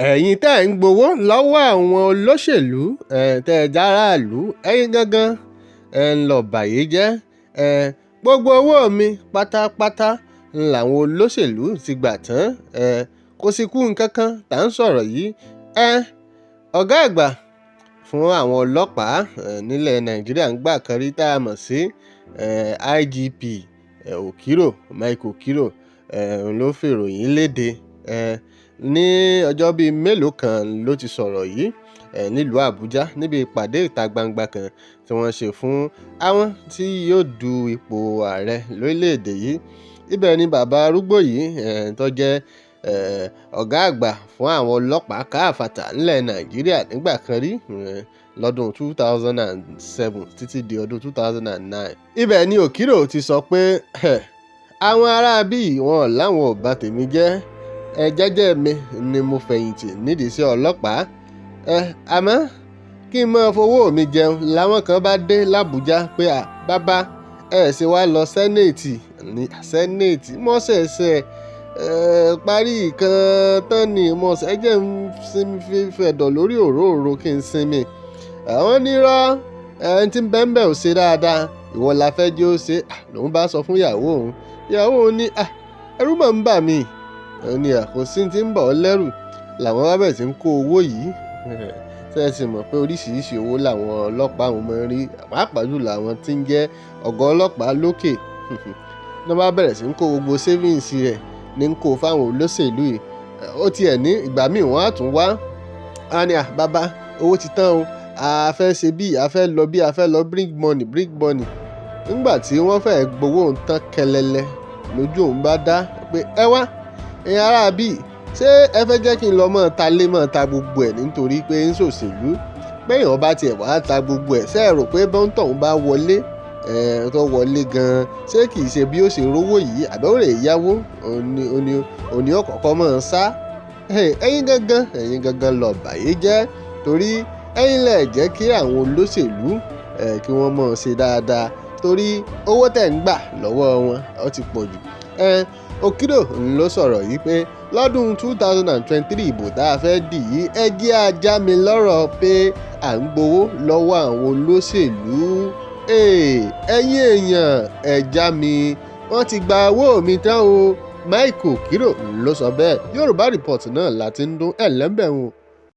Ẹ̀yin tẹ́ ẹ̀ ń gbowó lọ́wọ́ àwọn olóṣèlú, tẹ́ ẹ járàlú, ẹ̀yin gangan ẹ̀ ń lọ bàyé jẹ́. Gbogbo owó mi pátápátá ń làwọn olóṣèlú ti gbà tán. Kò sì kú nǹkan kan tá ń sọ̀rọ̀ yìí. Ọ̀gá àgbà fún àwọn ọlọ́pàá nílẹ̀ Nàìjíríà ń gbà kan rí tá a mọ̀ sí IGP Okiro, Mike Okiro, ló fìròyìn léde. Ní ọjọ́ bíi mélòó kan ló ti sọ̀rọ̀ yìí nílùú Àbújá níbi ìpàdé ìta gbangba kan tí wọ́n ṣe fún àwọn tí yóò du ipò ààrẹ lórílẹ̀-èdè yìí. Ibẹ̀ ni bàbá arúgbó yìí tó jẹ́ ọ̀gá àgbà fún àwọn ọlọ́pàá káàfàtà nílẹ̀ Nàìjíríà nígbà kan rí lọ́dún 2007 títí di ọdún 2009. Ibẹ̀ ni Okiro ti sọ pé àwọn aráabí wọn làwọn ò bá tèmi jẹ́. Jẹ́jẹ́ mi ni mo fẹ̀yìntì nídìí iṣẹ́ ọlọ́pàá. Àmọ́ kí n máa fowó mi jẹun làwọn kan bá dé l'Àbújá pé à bàbá ẹ ṣe wá lọ sẹ́nẹ̀tì ní sẹ́nẹ̀tì mọ́ ṣẹ̀ṣẹ̀ parí ìkan tán ni mo ṣe jẹ́ ń sinmi fẹ̀dọ̀ lórí òróòro kí n sinmi. Àwọn nírọ́ ẹni tí ń bẹ́ńbẹ́ ò ṣe dáadáa, ìwọ la fẹ́ jẹ́ ó ṣe. Lòun bá sọ fún ìyàwó òun. Ìyàwó òun ní ẹrú mà ń bà mí. Ó ní kò sí tí ń bà ọ́ lẹ́rù. Làwọn bá bẹ̀rẹ̀ sí ń kó owó yìí. Ṣé ẹ sì mọ̀ pé oríṣiríṣi owó làwọn ọlọ́pàá àwọn máa ń rí, pàápàá jù làwọn tí ń jẹ́ ọ̀gá ọlọ́pàá lókè. Wọ́n bá bẹ̀rẹ̀ sí ń kó gbogbo savings rẹ̀ ní ń kó fáwọn olóṣèlú yìí. Ó ti ẹ̀ ní ìgbà míì wọ́n á tún wá. A ní bàbá owó ti tán o. A fẹ́ ṣe bí, a fẹ́ lọ bí, a fẹ́ lọ bring money, bring money. Nígbà tí wọ́n fẹ́ gbowó òun tán kẹlẹlẹ lójú òun bá dá pé ẹ wá, ẹ̀yin aráabí, ṣé ẹ fẹ́ jẹ́ kí n lọ mọ́ ta lé mọ́ ta gbogbo ẹ̀ nítorí pé ń ṣòṣèlú? Pé èèyàn bá tiẹ̀ wá ta gbogbo ẹ̀, ṣé ẹ rò pé bọ́ńtọ̀ ń bá wọlé, tó wọlé gan-an, ṣé kì í ṣe bí ó ṣe rówó yìí àbí ó rè yáwó? Òní ó kọ́kọ́ mọ́ ń sá. Ẹ̀yin gangan lọ bàyé jẹ́ torí ẹ̀yin lẹ jẹ́ kí àwọn olóṣèlú kí wọ́n mọ̀ ṣe dáadáa torí owó tẹ̀ ń gbà lọ́wọ́ wọn ó ti pọ̀ jù. Okiro ló sọ̀rọ̀ yìí pé lọ́dún 2023 ìbò tá a fẹ́ dì yìí, ẹ jẹ́ ajá mi lọ́rọ̀ pé à ń gbowó lọ́wọ́ àwọn olóṣèlú. Ẹ̀yin èèyàn, ẹ já mi, wọ́n ti gba owó mi tán o. Mike Okiro ló sọ bẹ́ẹ̀. Yorùbá Report náà la ti ń dún ẹ̀ lẹ́ńbẹ̀rún.